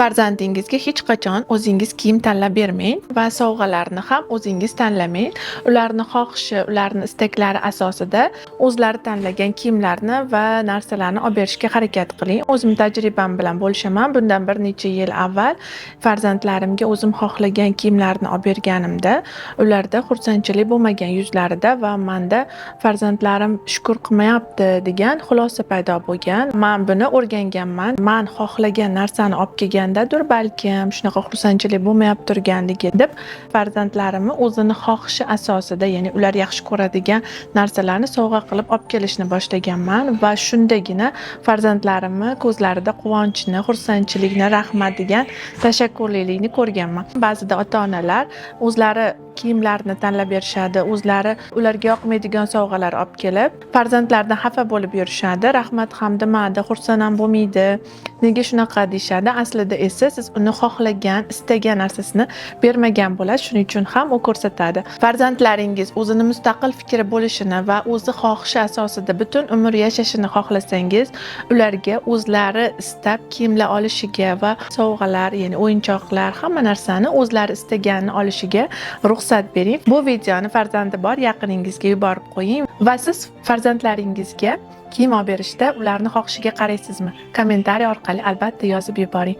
Farzandingizga hech qachon o'zingiz kiyim tanlab bermang va sovg'alarni ham o'zingiz tanlamang. Ularni xohishi, ularni istaklari asosida o'zlari tanlagan kiyimlarni va narsalarni olib berishga harakat qiling. O'zim tajribam bilan bo'lishaman. Bundan bir necha yil avval farzandlarimga o'zim xohlagan kiyimlarni olib berganimda, ularda xursandchilik bo'lmagan yuzlarida va manda farzandlarim shukur qilmayapti degan xulosa paydo bo'lgan. Man buni o'rganganman. Man xohlagan narsani olib kelgandadir, balkim shunaqa xursandchilik bo'lmayapti turganligi deb farzandlarimni o'zini xohishi asosida, ya'ni ular yaxshi ko'radigan narsalarni sovg'a qilib olib kelishni boshlaganman va shundagina farzandlarimni ko'zlarida quvonchni, xursandchilikni, rahmat degan tashakkurlilikni ko'rganman. Ba'zida ota-onalar o'zlari kiyimlarni tanlab berishadi, o'zlari ularga yoqmaydigan sovg'alar olib kelib, farzandlaridan xafa bo'lib yurishadi. Rahmat ham demadi, xursand ham bo'lmaydi. Nega shunaqa deyishadi. Aslida esa siz uni xohlagan, istagan narsasini bermagan bo'lasiz. Shuning uchun ham u ko'rsatadi. Farzandlaringiz o'zini mustaqil fikri bo'lishini va o'zi xohishi asosida butun umr yashashini xohlasangiz, ularga o'zlari istab kiyimlar olishiga va sovg'alar, ya'ni o'yinchoqlar, hamma narsani o'zlari istaganini olishiga ruxsat bering. Bu videoni farzandi bor yaqiningizga yuborib qo'ying va siz farzandlaringizga kiyim olib berishda ularni xohishiga qaraysizmi? Kommentariy orqali albatta yozib yuboring.